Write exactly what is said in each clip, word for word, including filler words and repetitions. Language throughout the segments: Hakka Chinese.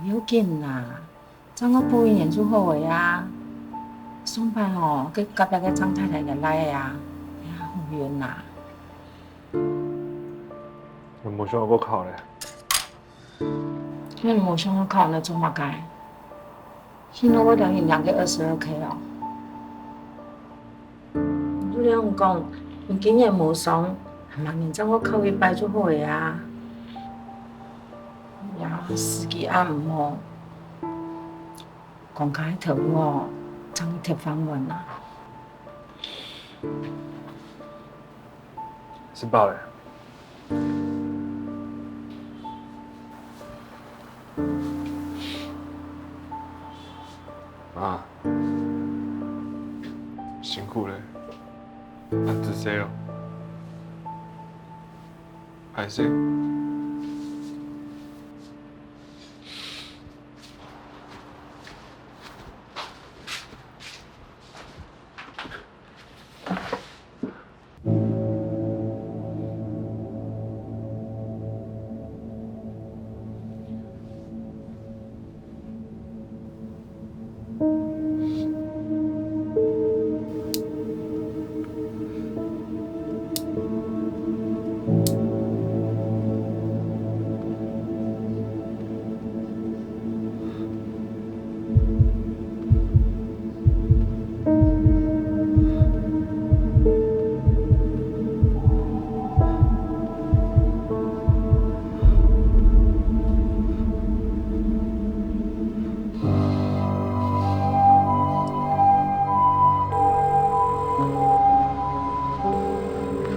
無要緊啦，正過補一年就好个啊。上擺吼，佢隔壁个張太太个倈仔啊，哎呀，好冤啊！你無想過考咧？你無想過考，你做麼个？ 去弄个兩年兩个二十二K哦。你就恁樣講，你今年無上，下明年正過考一擺就好个啊。呀，時機恁毋好，講較頭路哦，正去貼飯碗啊。食飽咧？ 媽，辛苦咧，恁仔細哦。歹勢。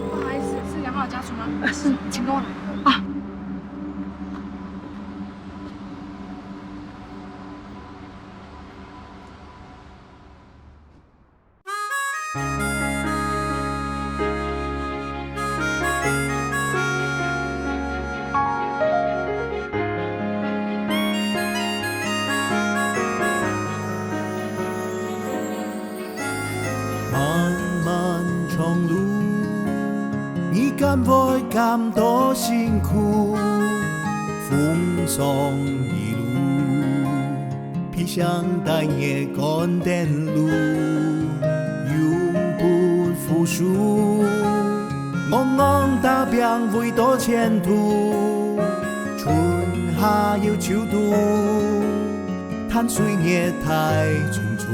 不好意思，是杨老家属吗？是，请跟我来。啊。 漫漫長路，你敢會感到辛苦？風霜一路，披上大雪趕等路，永不服輸。戇戇打拚為著前途，春夏又秋冬， 淡水月台匆匆。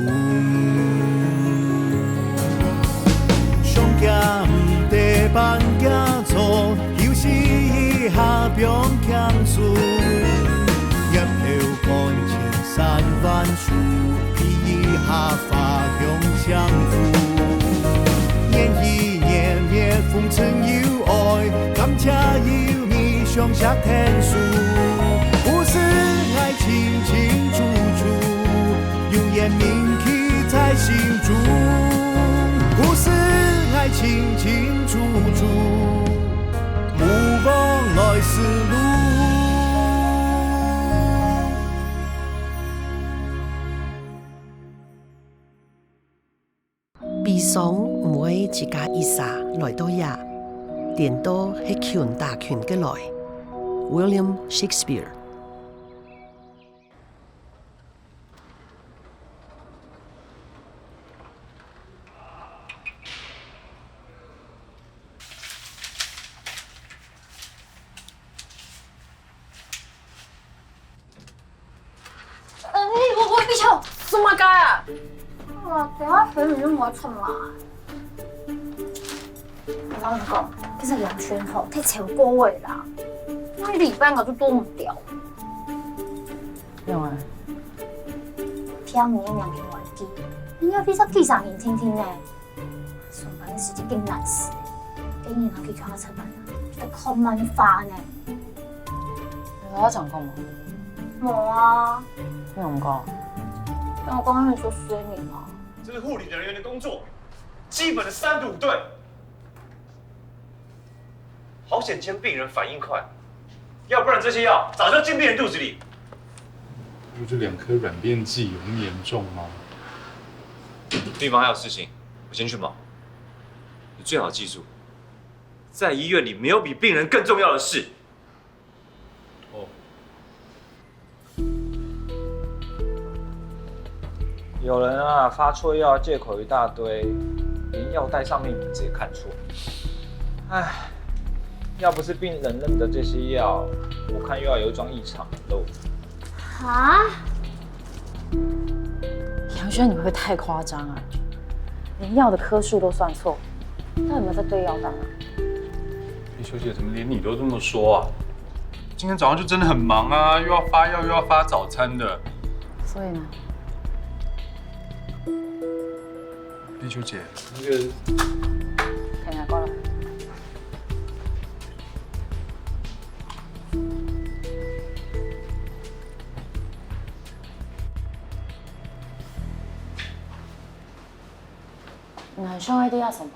上驚毋得扮驚錯，休息一下放輕鬆。頷頭趕千山萬水，披一下花香相扶。年一年月風塵又愛，感謝有你相惜𢯭手。 不醫生毋會自家一儕來到這，顛倒係群打群个來。William Shakespeare。 哎，我我你笑，什麼个啊？啊，等下分明就無出來。我跟你講，其實兩圈吼，太超過位啦，那禮拜我就做毋掉。用啊。聽你娘个玩具，人家非常地上眼听听呢。 上班个時節更難死，今日拿去叫佢出班啊，佢看漫畫呢。你有同佢講無？無啊。你有講？跟我講你做衰人啊。这是护理人员的工作，基本的三不五对。好险，今天病人反应快，要不然这些药早就进病人肚子里。就这两颗软便剂有那么严重吗？病房还有事情，我先去忙。你最好记住，在医院里没有比病人更重要的事。哦。有人啊，发错药，借口一大堆，连药袋上面名字也看错。唉，要不是病人认得这些药，我看又要有一桩异常了。啊？杨轩，你会不会太夸张啊？连药的颗数都算错，到底有没有在对药单啊？叶秋姐，怎么连你都这么说啊？今天早上就真的很忙啊，又要发药，又要发早餐的。所以呢？叶秋姐，那个，等一下，过来。 你還想愛在這上班？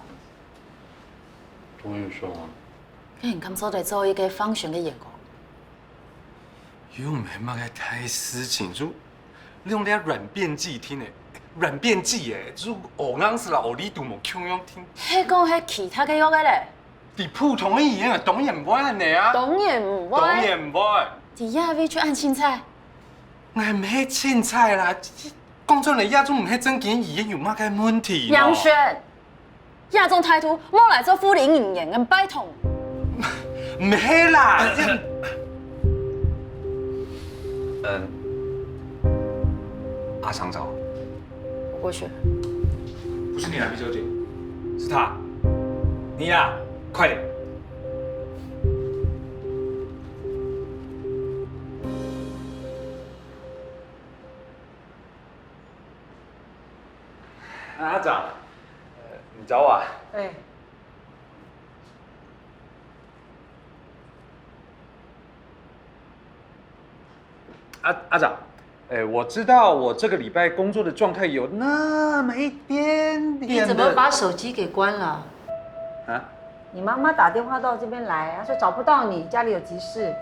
當然想啊。該你敢做得做一個放心个員工？又毋係麼个大事情，就你用這軟便劑聽誒，軟便劑誒，就學硬勢啦，學你都無共樣聽。係講係其他个藥个咧？在普通个醫院啊，當然毋會恁呢啊。當然毋會。當然毋會。在這位就恁凊彩。𠊎毋係凊彩啦，講出來這種毋係正經醫院有麼个問題呢？楊璇， 這種態度，莫來做護理人員，𠊎拜託。毋係啦，這，嗯，阿常找我。我過去。不是你啦，畢小姐，是他。你啦，快點。 啊，阿長，呃，你找我啊？哎。阿，阿長，哎，我知道我这个礼拜工作的状态有那么一点点的，你怎么把手机给关了？啊？你妈妈打电话到这边来，她说找不到你，家里有急事。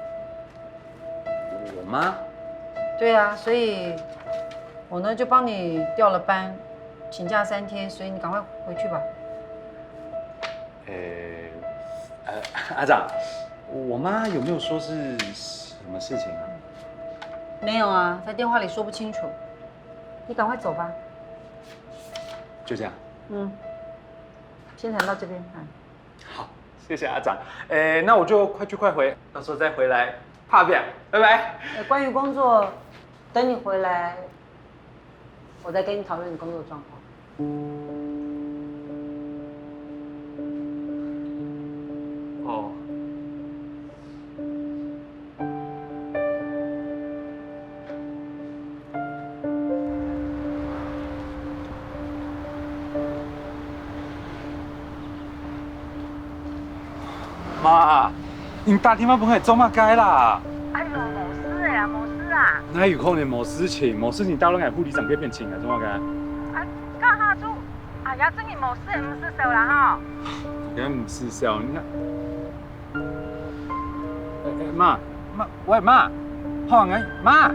我妈？对啊，所以 我呢就帮你调了班，请假三天，所以你赶快回去吧。诶，呃，阿长，我妈有没有说是什么事情啊？没有啊，在电话里说不清楚。你赶快走吧。就这样。嗯，先谈到这边啊。好，谢谢阿长。诶，那我就快去快回，到时候再回来。拍拚，拜拜。呃，关于工作，等你回来， 我再跟你讨论你工作状况。哦。妈，你打电话分𠊎做么个啦？哎哟，无事个啊，无事啊。哪有可能无事情？无事情打到𠊎护理长該片去啊，做么个？啊，这下就，哎呀，真个无事个，毋使愁啦吼。当然毋使愁，你看。哎，哎，妈，妈，喂，妈，好啊，哎，妈。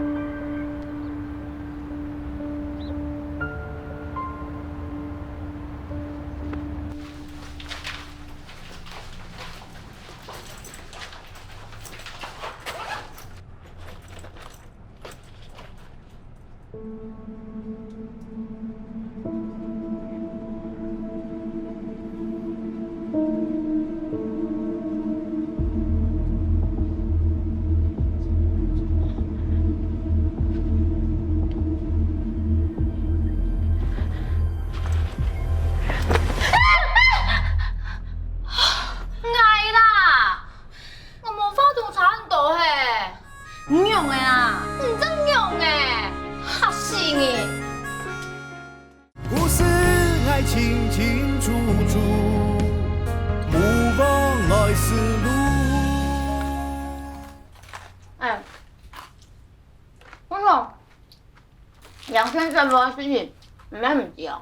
𠊎啦！ 𠊎無化妝差恁多嘿。你仰个啊？你正仰个，嚇死你！故事愛清清楚楚，莫忘來時路。哎，我講，楊先生个事情，你們毋知哦？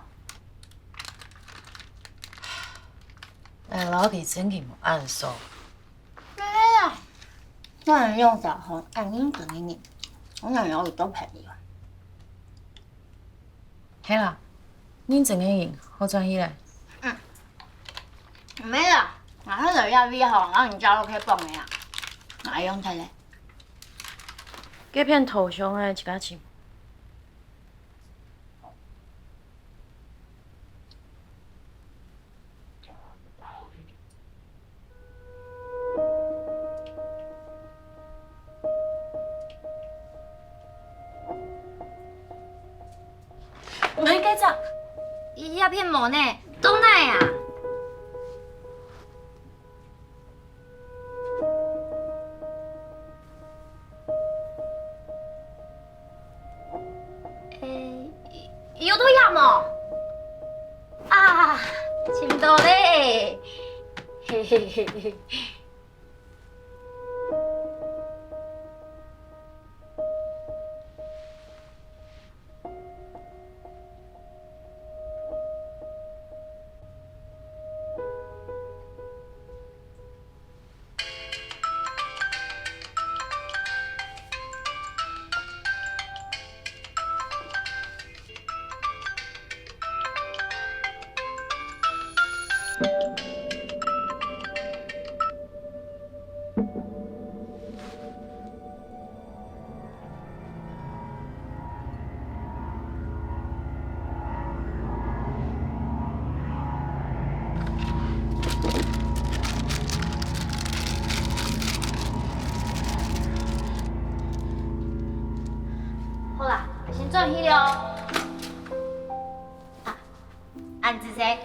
哎，老弟真个無恁熟。 哎呀，哪有用得好恁認真个人，我哪有一个朋友啊？係啦，認真个人好轉去咧。嗯，毋係啦，𠊎係來這位吼，摎人介紹佢幫个啊，哪有用得咧？該片頭像个自家尋。 毋係該隻，這片無呢，到哪啊？ 欸，有到這無？啊，尋到咧！嘿嘿嘿嘿。 好啦，𠊎先轉去了哦。啊，恁仔細，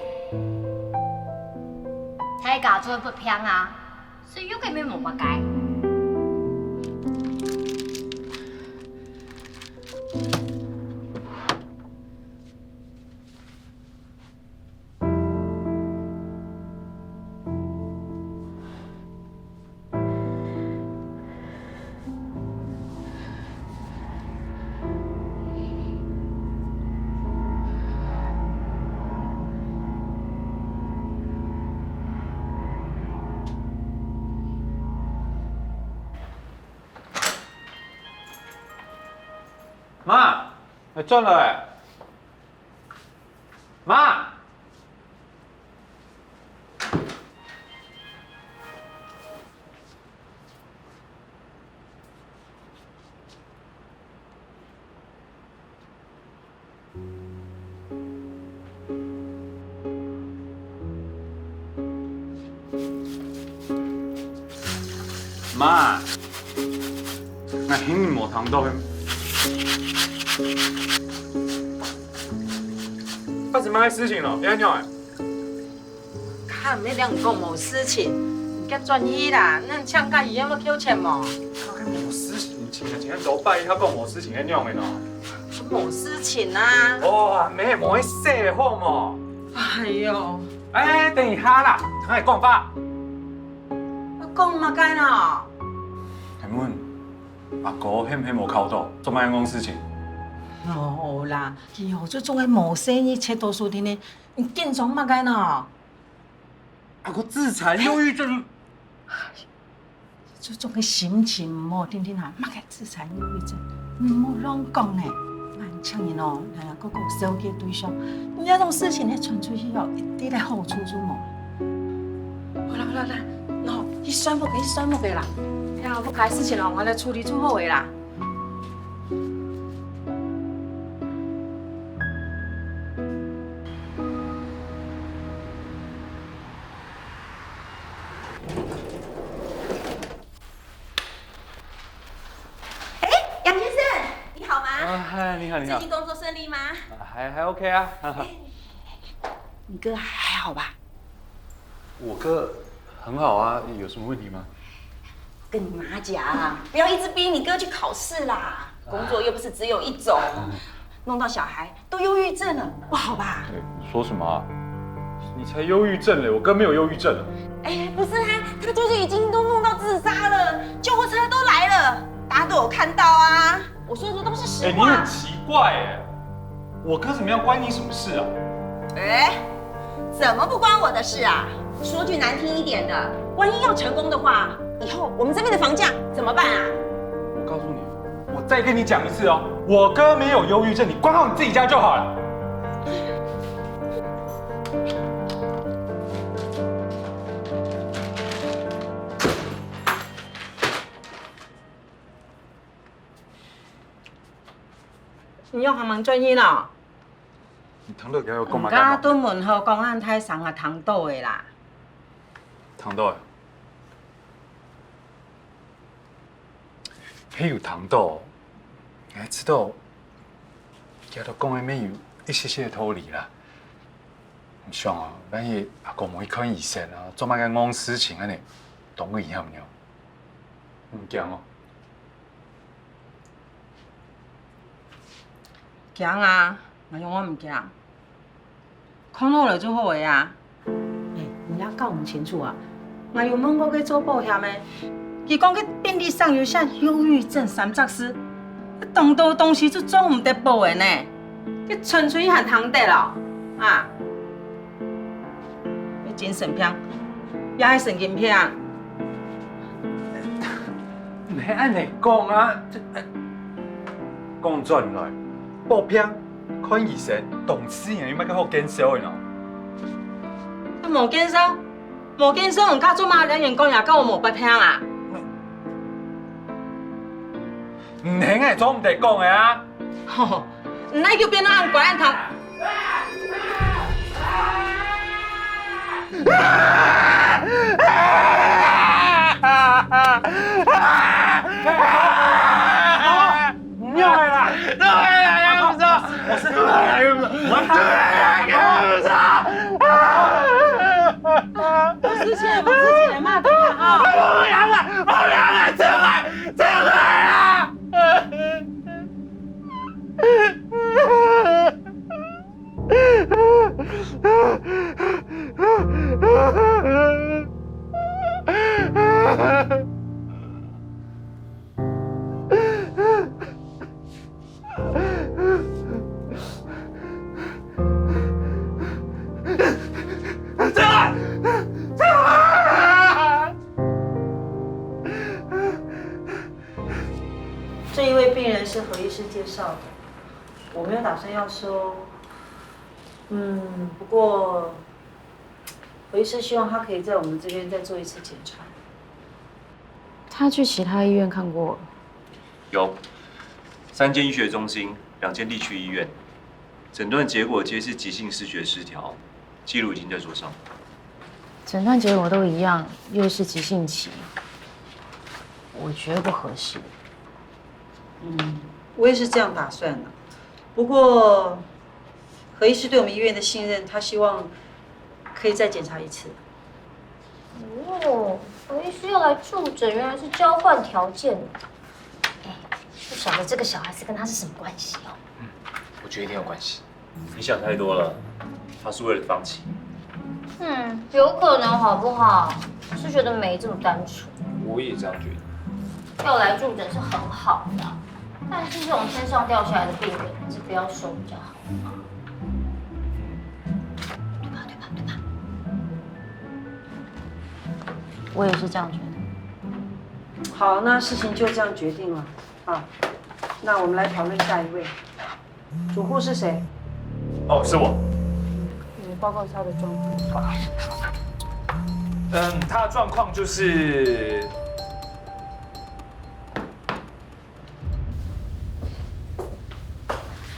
大家做得分享啊，所以又根本無麼个。 媽，𠊎轉來。媽！ 媽，𠊎聽你無聽到咩？發生麼个事情了？你恁樣欸？ 較毋係聽你講無事情，你遽轉去啦，恁請假醫院愛扣錢無？該無事情，你請假請到拜一，還講無事情，恁樣个喏。無事情啊。哦，無，無愛說好無？哎喲。哎，等一下啦，聽𠊎講話。講麼个呢？請問，阿哥係毋係無考著？做麼个恁樣事情？無啦，佢哦，就總係無細義，切到手定定，你緊張麼个呢？ 啊，該自殘憂鬱症。這種个心情毋好，定定啊，麼个自殘憂鬱症，毋好亂講呢。恁樣人哦，若係个个紹介對象，你這種事情係傳出去哦，一定係好處就無。好啦好啦好啦，喏，去睡目个去睡目个啦。哎呀，屋下事情哦，𠊎來處理就好个啦。啊，嗨，你好，你好。最近工作顺利吗？啊，还还 OK 啊。你哥还好吧？我哥很好啊，有什么问题吗？跟你妈讲，不要一直逼你哥去考试啦，工作又不是只有一种，弄到小孩都忧郁症了，不好吧？哎，你说什么啊？你才忧郁症嘞，我哥没有忧郁症啊。哎，不是啊，他最近已经都弄到自杀了，救护车都来了，大家都有看到啊。我说的都是实话。哎，你很奇怪哎，我哥怎么样关你什么事啊？哎，怎么不关我的事啊？说句难听一点的，万一要成功的话，以后我们这边的房价怎么办啊？我告诉你，我再跟你讲一次哦，我哥没有忧郁症，你管好你自己家就好了。你又还蛮专心哦。你听到佢有讲嘛？毋敢都問好，講恁大聲啊，聽到个啦。聽到个？係有聽到，你知道，佢都講个乜有一些些道理啦。你想啊，萬一阿公無去看醫生啊，做麼个戇事情恁呢，當危險呢？你驚哦？ 驚啊，哪有我毋驚？看好了就好个啊。哎，你要搞毋清楚啊！𠊎有問過个做保險个，佢講个病歷上有寫憂鬱症三隻字，當多東西就做毋得保个呢。佢純粹還聽得哦，啊！ 係精神病，也係神經病。毋係恁呢講啊！講轉來，發病、看醫生，當自然，有麼个好見笑个呢？無見笑，無見笑，人家做麼个人講也跟我無發病啊？毋係𠊎做毋得講个啊！吼，你哪會變到恁乖恁聽？ 不要啦！我是……我是……有事情，有事情，罵他啊！这一位病人是何医师介绍的，我没有打算要收。嗯，不过何医师希望他可以在我们这边再做一次检查。他去其他医院看过了？有，三间医学中心，两间地区医院，诊断结果皆是急性视觉失调，记录已经在桌上。诊断结果都一样，又是急性期，我觉得不合适。嗯，我也是这样打算的。不过何医师对我们医院的信任，他希望可以再检查一次。哦，何医师要来住诊，原来是交换条件。哎，不晓得这个小孩子跟他是什么关系哦。我觉得一定有关系。你想太多了，他是为了放弃。嗯，有可能好不好？我是觉得没这么单纯。我也这样觉得。要来住诊是很好的啊，但是这种天上掉下来的病人，还是不要收比较好。对吧？对吧？对吧？我也是这样觉得。好，那事情就这样决定了啊。那我们来讨论下一位。 主顾是谁？哦，是我。你报告他的状况。嗯，他的状况就是……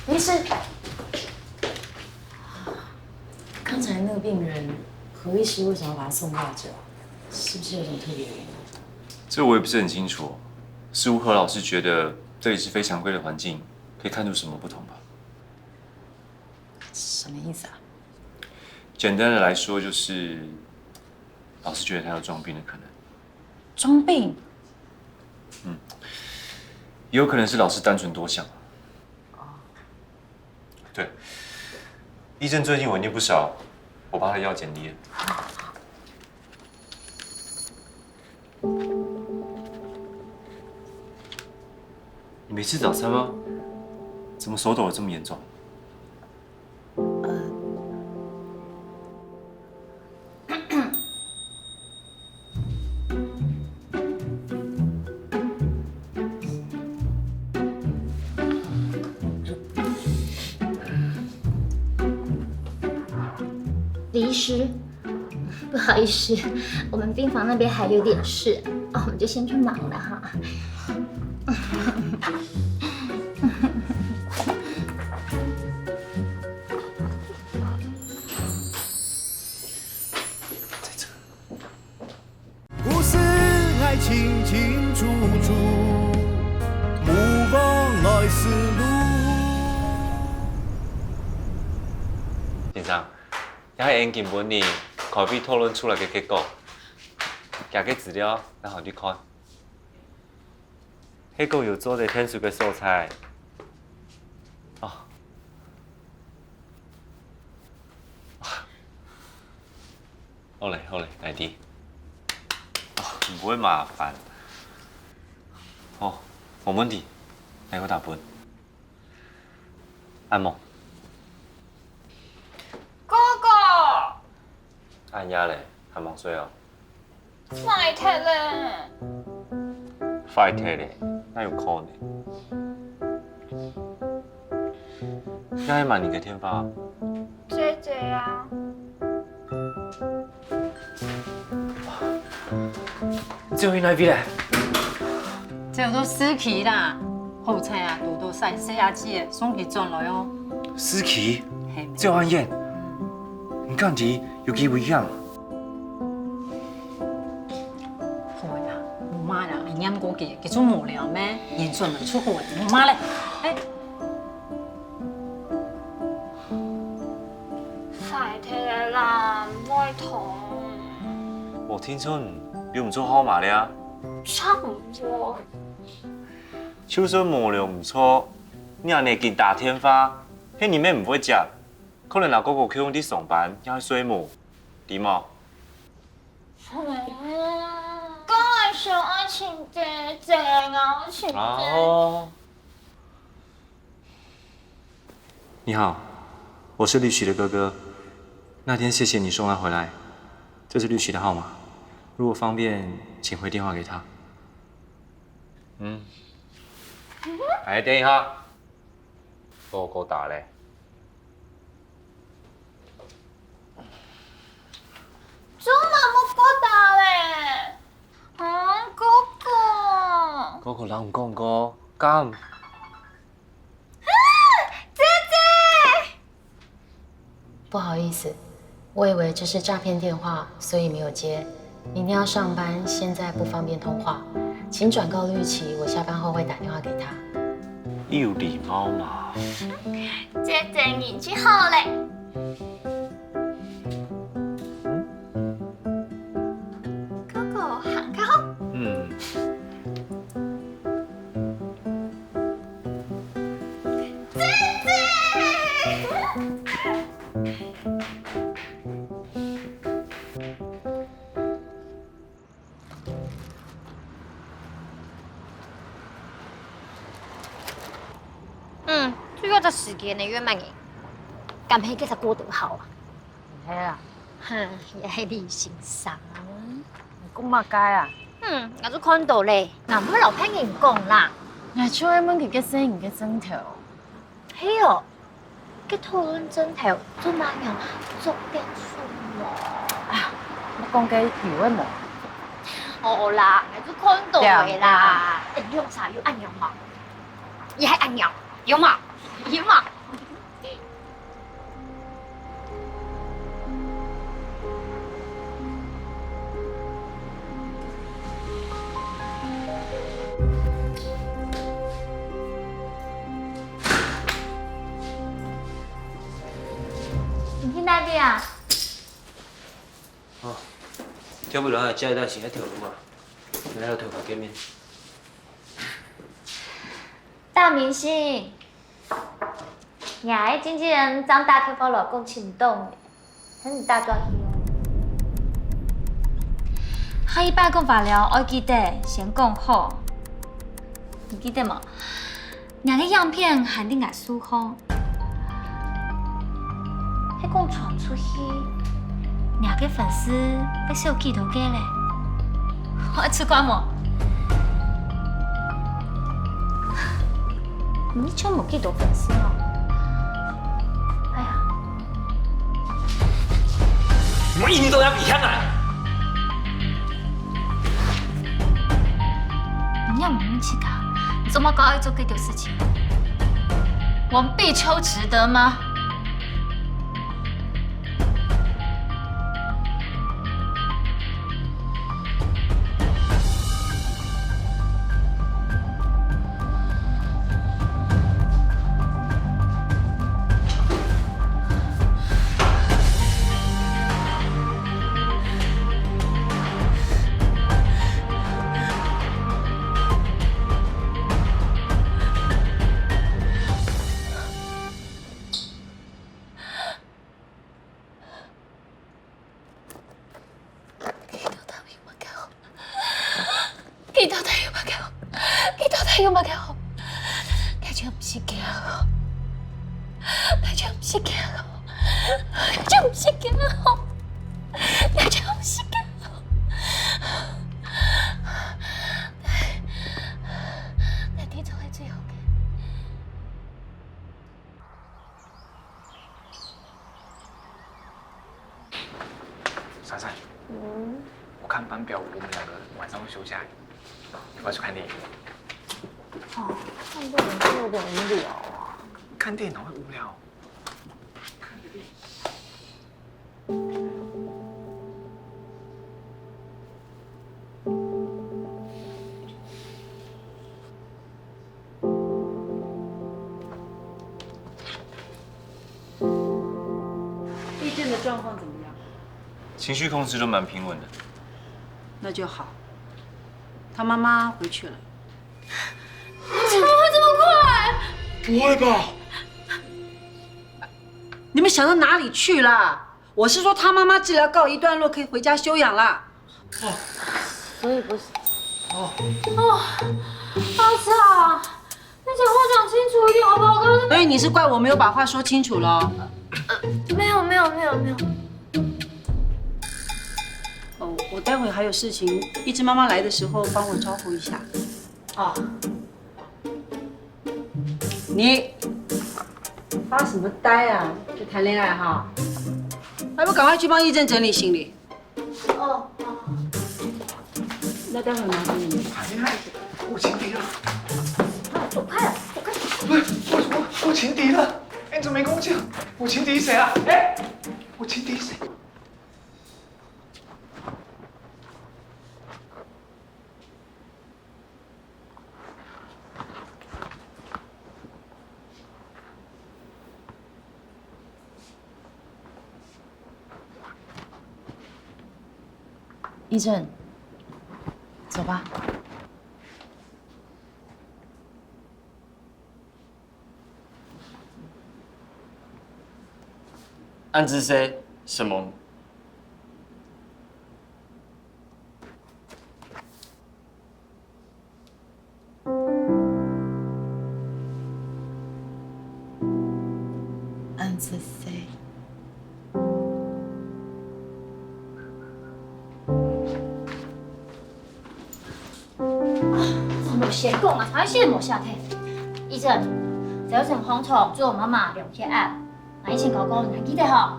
医师，刚才那个病人，何医师为什么要把他送到这？是不是有什么特别的原因？这我也不是很清楚。似乎何老师觉得这里是非常规的环境，也看出什么不同吧？什么意思啊？简单的来说，就是老师觉得他有装病的可能。装病？嗯，也有可能是老师单纯多想。对，医生最近文件不少，我帮他要简历了。你没吃早餐吗？怎么手抖得这么严重？李医师，不好意思，我们病房那边还有点事，啊，我们就先去忙了哈。在这。 故事愛清清楚楚，莫忘來時路。先生，這係𠊎今晡日開會討論出來个結果，這个資料拿分你看。 係講有做得𢯭手个所在。哦。好咧，好咧，𠊎知。哦，毋會麻煩。好，無問題，𠊎過打分。 恁樣無？哥哥！恁夜咧，還吂睡哦？壞忒咧！壞忒咧，哪有可能？這係麼人个電話？姐姐啊。 你走去哪位咧？走到市區啦，好彩啊，堵到細細阿姊仔，送佢轉來哦。市區？係。走恁遠？你敢知有幾危險？好啦，無麼个啦，𠊎念過佢，佢就無聊咩？人轉來就好咧，無麼个咧。哎。 壞忒咧啦，毋會通。無聽錯，你有毋著號碼了？差毋多。就算無了毋著，你恁樣緊打電話，別人乜毋會接，可能阿哥哥去外地上班，也會睡目，對無？嗯，講來想愛尋姐姐，𠊎愛尋姐姐。哦。 你好，我是律師的哥哥。那天謝謝你送他回來，這是律師的號碼，如果方便，請回電話給他。嗯。哎，等一下，哥哥打咧。 做麼个無過打咧？啊，哥哥。哥哥摎你講過，敢？啊，姐姐！不好意思，我以為這是詐騙電話，所以沒有接。明天要上班，現在不方便通話，請轉告律師，我下班後會打電話給他。有禮貌嘛。姐姐人真好咧。 哥哥行較好。嗯。姐姐！ 嗯，最後隻時間呢，約麼个？敢係該隻郭德豪啊？毋係啊。哼，也係李先生啊。你講麼个啊？嗯，𠊎就看到咧，𠊎毋會摎別人講啦。𠊎就愛問佢个細人个症頭。係哦， 該討論症頭做麼个樣做變數無？啊，你講个有个無？哦啦，𠊎就看到个啦。哎，你用啥有恁樣無？你還恁樣，有無？有無？呀，哦，跳舞老師，這一道是愛跳舞啊，來和頭家見面。大明星，你个經紀人張大跳舞老師講請你，喊你打轉去哦。下一擺講話了，愛記得先講好，你記得無？ 若个影片還在𠊎手項，係講傳出去，若个粉絲會少幾多个咧？愛出關無？你就無幾多粉絲哦。哎呀， 你們一定都要比看啊！你仰毋問自家，你做麼个愛做這種事情？王必秋值得嗎？ 佢到底有麼个好？佢到底有麼个好？佢到底有麼个好？佢就毋係佢个好，佢就毋係佢个好，佢就毋係佢个好，佢就毋係佢个好。佢，佢做个最好个。 珊珊，嗯，我看班表，我們兩個晚上會休假，要不要去看電影？哦，看電影是有點無聊啊。看電影哪會無聊？ 一正的狀況怎麼樣？情緒控制都蠻平穩的。那就好。他媽媽回去了。怎麼會這麼快？不會吧？你們想到哪裡去啦？我是說他媽媽治療告一段落，可以回家休養啦。 所以不是。哦，老師啊，你講話講清楚一點好不好？剛剛，所以你是怪我沒有把話說清楚咯？沒有，沒有，沒有，沒有。哦，我待會還有事情，一直媽媽來的時候幫我招呼一下。哦。你發什麼呆啊？在談戀愛哈？還不趕快去幫一正整理行李？ 哦，哦。那待會麻煩你們。哎呀，我情敵了。走開啊，走開。不是，我，我，我情敵了。哎，你怎麼沒跟我講？我情敵是誰啊？哎，我情敵是誰？ 一正，走吧。恁仔細，承蒙。 恁仔細。啊，無先講啊，還係無寫忒。一正，朝晨䟘床做媽媽量血壓，𠊎以前教過你，還記得吼？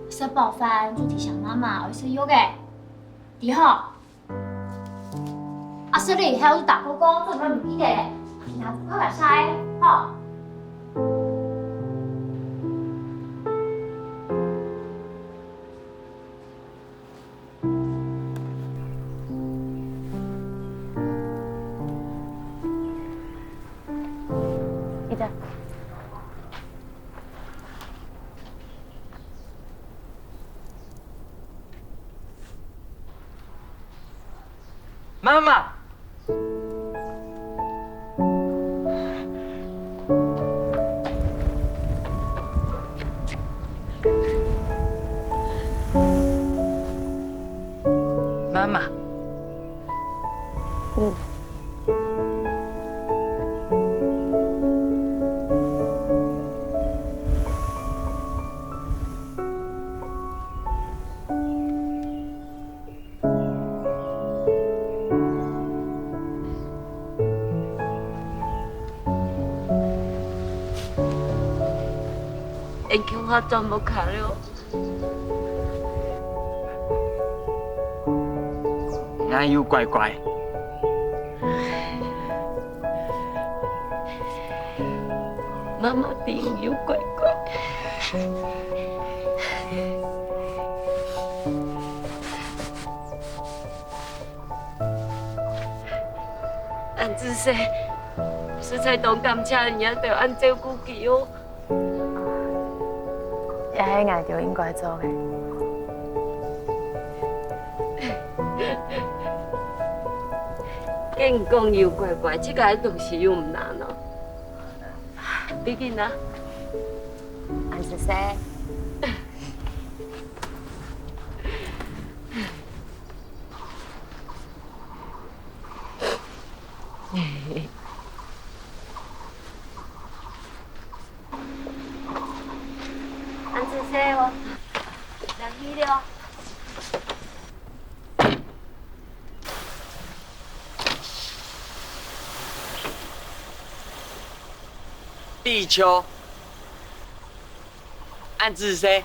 食飽飯就提醒媽媽愛食藥个，知吼？ 啊，食了以後就打勾勾，做麼个毋記得咧？今下就快來晒，吼。一正。媽媽，媽媽。嗯。 𠊎共下轉屋下了。𠊎有乖乖。媽媽知你有乖乖。 恁仔細，實在當感謝你兜恁照顧佢哦。這係𠊎兜應該做个。見講有乖乖，自家个東西又毋拿喏。畢竟啊，恁仔細。 恁仔細哦，冷氣了。地球。 恁仔細。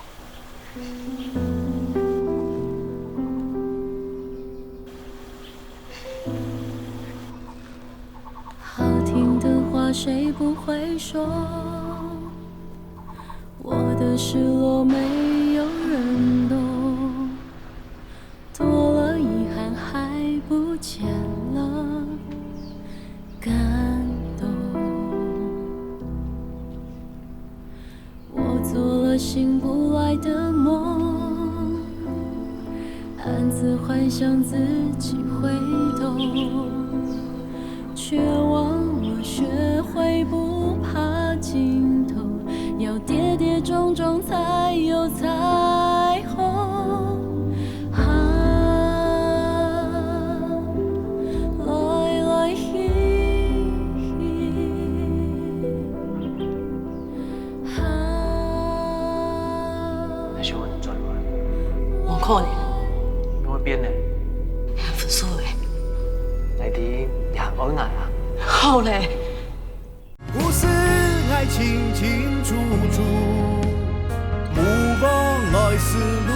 好听的话谁不会说？我的失落没有人懂，多了遗憾还不见了感动。 我做了醒不来的梦，暗自幻想自己会懂，却忘了学会不怕镜头，要跌跌撞撞才有彩虹。啊，来来去去。 還想愛轉來？無可能。你會變呢？分手了。你知你還愛𠊎啊？好咧。故事愛清清楚楚，莫忘來時路。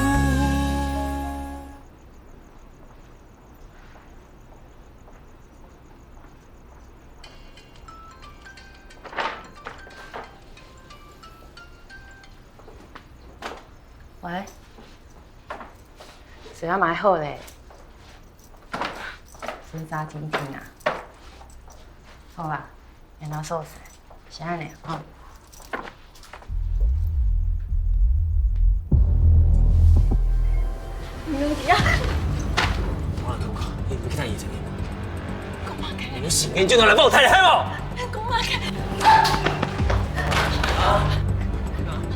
喂，水要買好咧，是毋是真緊啊？好啊，你拿收拾，先按呢吼。 你用力啊！我來看看，你毋去看醫生。講麼个？你有時間就拿來幫我睇睇，係無？講麼个？啊？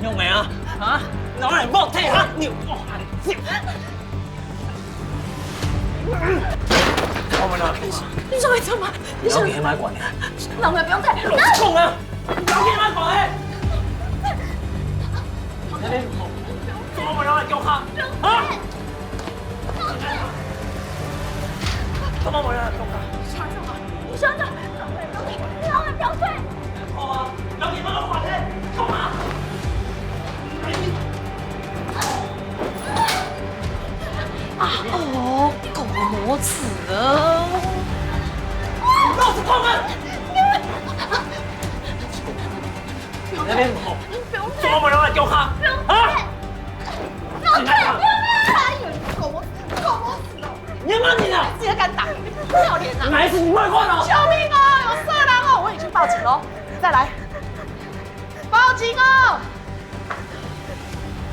你有沒啊？啊？拿來幫我睇下，你有……我們拿去。你做麼个？你想……不要給他管了。老妹，不用看。老公啊！ 你要去哪管？你那邊怎麼沒有人給我看？啊？怎麼沒有人給我看？你想什麼？你想什麼？不要退！不要退！好啊，不要給媽媽管了，幹嘛？ 啊哦，狗母子啊！老子痛啊！你那邊怎麼？怎麼沒有人來救他？啊？你來幹嘛？哎呦，你狗母，狗母子哦！你要罵你的？自己敢打，你不要臉啊！哪一次你罵過了？救命啊！有色狼哦！我已經報警了，再來，報警哦！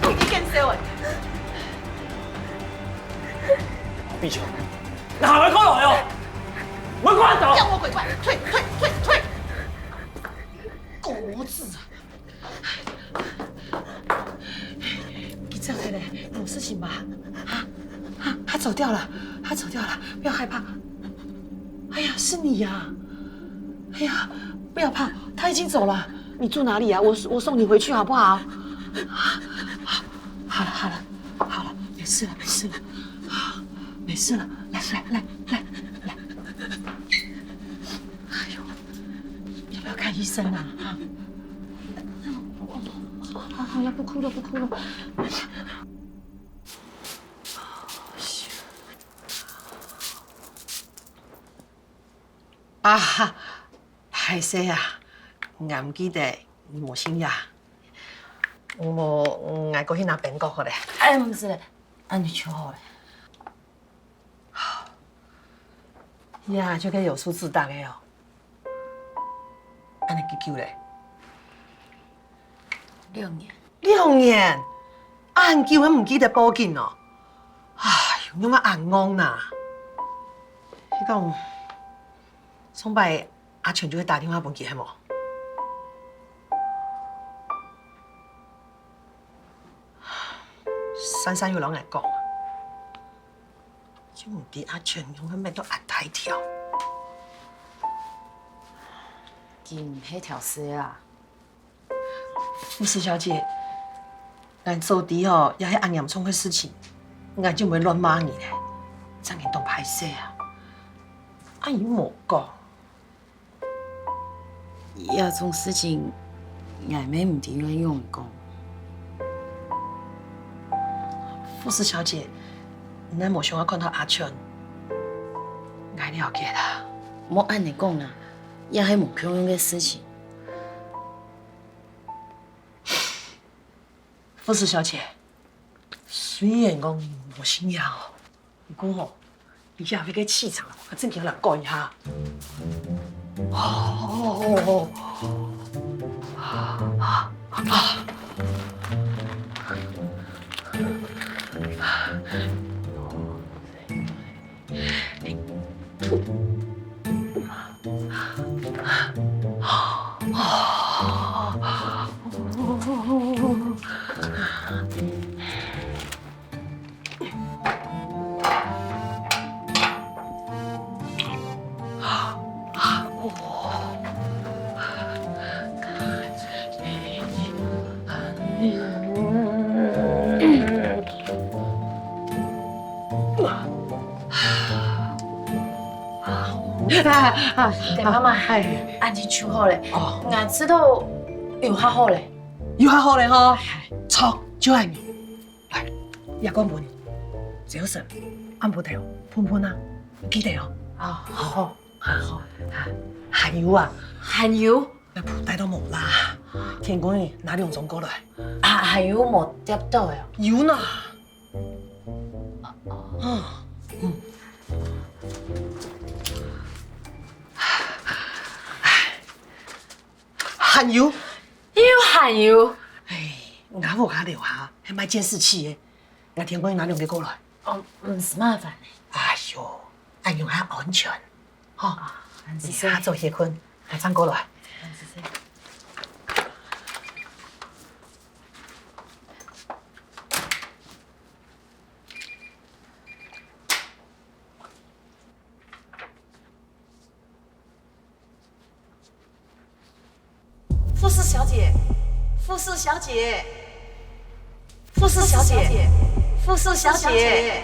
你見笑誒！畢秋，你還會過來哦？滚开！走！妖魔鬼怪，退退退退！狗子啊！你这回呢？有事情吧？啊啊！他走掉了，他走掉了，不要害怕。哎呀，是你呀！哎呀，不要怕，他已经走了。你住哪里啊？我我送你回去好不好？好了好了好了，没事了没事了，没事了，来来来来来。哎呦，要不要看医生啊？啊，好好了，不哭了不哭了。啊，歹势啊，𠊎毋記得你無信耶。無，𠊎過去拿冰果好咧。哎，毋使咧，恁樣就好咧。呀，就該有數值打个哦。恁樣幾久咧？兩年。兩年？恁久還毋記得報警哦？哎喲，仰會恁戇哪？你講，上擺阿全就會打電話分佢，係無？珊珊有摎𠊎講，就毋知阿全仰會搣到恁大條。佢毋係條細啊。 護士小姐，𠊎早知吼，也係恁嚴重个事情，𠊎就毋會亂罵你咧，正經當歹勢啊！恁樣無講。這種事情，𠊎乜毋知愛仰講。護士小姐，你也無想愛看到阿全，𠊎了解啦。莫恁樣講啦，這係無共樣个事情。 護士小姐，雖然講你無信仰哦，毋過吼，你這回个氣場，正經愛來改一下。哦，啊，啊，啊。 啊，啊，等媽媽，哎，恁樣就好咧。哦。𠊎知道有較好咧。有較好咧吼？哎。著，就恁樣。來，這罐分你，朝晨暗晡頭噴噴啊，記得哦。啊，好，好，好。還有啊，還有？ 𠊎布袋都無啦，天光日拿兩張過來。啊，還有無貼到个哦？有呢。啊，嗯。還有？又還有？哎，𠊎屋下樓下係賣監視器个，𠊎天光日拿兩個過來。哦，毋使麻煩呢。哎喲，恁樣較安全。 好，恁仔細。你較早歇睏，𠊎正過來。恁仔細。護士小姐，護士小姐，護士小姐，護士小姐。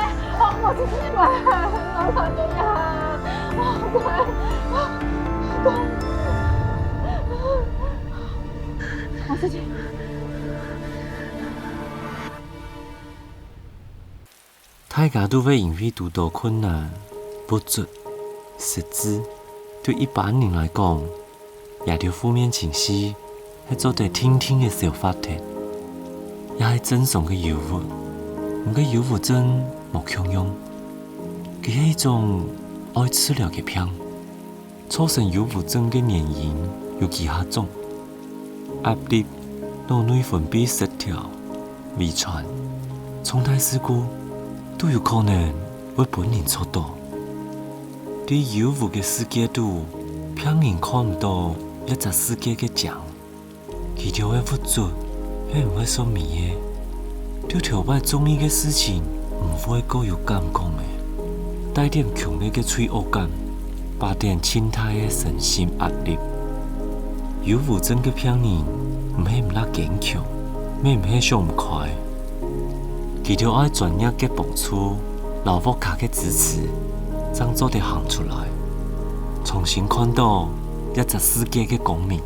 我，我自己来，我快点呀，我快，我快，我自己。大家都會因為堵到困難、不足、失志，對一般人來講， 這兜負面情緒係做得定定个消化忒，也係正常个憂鬱。毋過憂鬱症無共樣，佢係一種愛治療个病。造成憂鬱症个原因有幾下種：壓力、腦內分泌失調、遺傳、重大事故，都有可能會分人著到。 在憂鬱个世界肚，別人看毋到這隻世界个靚。佢兜个付出係毋會煞尾个，對頭擺中意个事情毋會過有感覺个，帶點強烈个罪惡感，帶點盡大个身心壓力。憂鬱症个病人毋係毋罅堅強，乜毋係想毋開， 佢兜愛專業个幫助摎屋下个支持，正做得行出來，重新看到這隻世界个光明。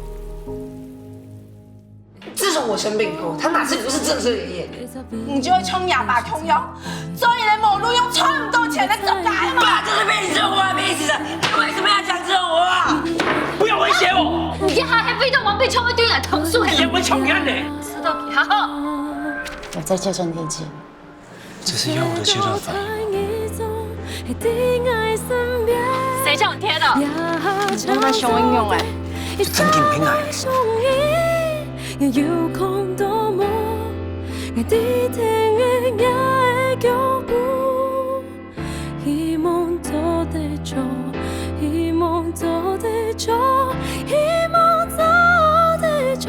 自从我生病以后，他哪次不是遮遮掩掩的？你就会像哑巴同样，所以连某路用赚不到钱的走开嘛。爸，这是被你惹祸害病死的，你为什么要讲这种话？不要威胁我！你还还被动王被冲会对你来投诉，你也威臭娘呢！知道幾好。我再叫聲天气。这是要我的切断反应吗？谁叫你贴的？你他妈凶一凶哎！真紧挺矮。 希望做得到，希望做得到，希望做得到。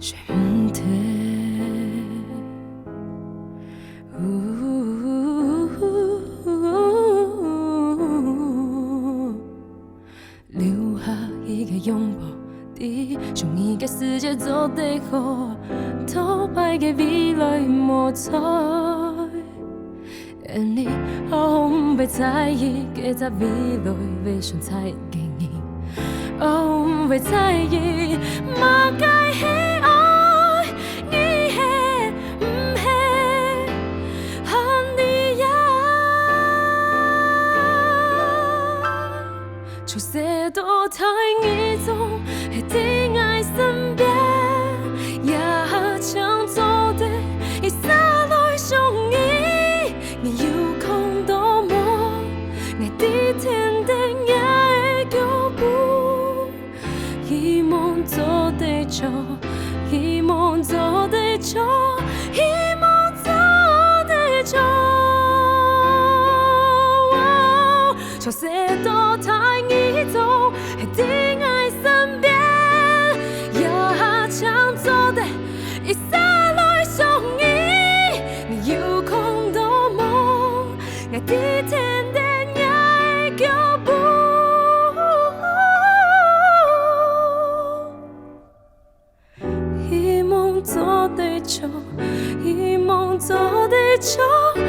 選毋得。留下一个擁抱，在屬於个世界做得好，討擺个未來無錯。And你，我毋會在意，該隻未來會存在个你，我毋會在意，麼个係愛，你係毋係，喊你呀。 出世到大，你總係在𠊎身邊，也正做得一儕來想你。你有看到無？𠊎在天頂，若个腳步。 希望做得到，希望做得到，希望做得到。出世到大，你總係在𠊎身邊，也正做得一儕來想你。你有看到無？ 𠊎在天頂，若个腳步。希望做得到，希望做得到，